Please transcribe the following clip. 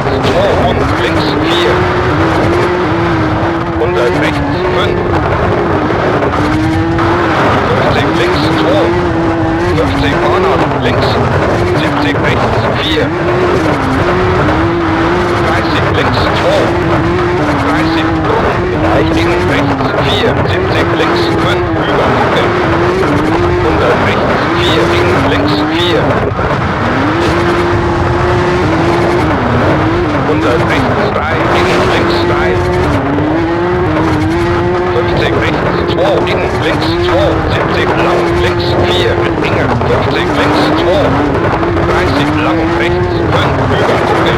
Rechts 2 und links 4. 100 rechts 5. 50 links 2. 50 Bahnhard links. 70 rechts 4. 30 links 2. 30 Bruch. In rechts 4. 70 links 5 über Buckel. 100 rechts 4 in links 4. 100 rechts 3 in links 3. 50 rechts 2 in links 2. 70 lang links 4 mit Inge. 50 links 2. 30 lang rechts 5 über Buckel.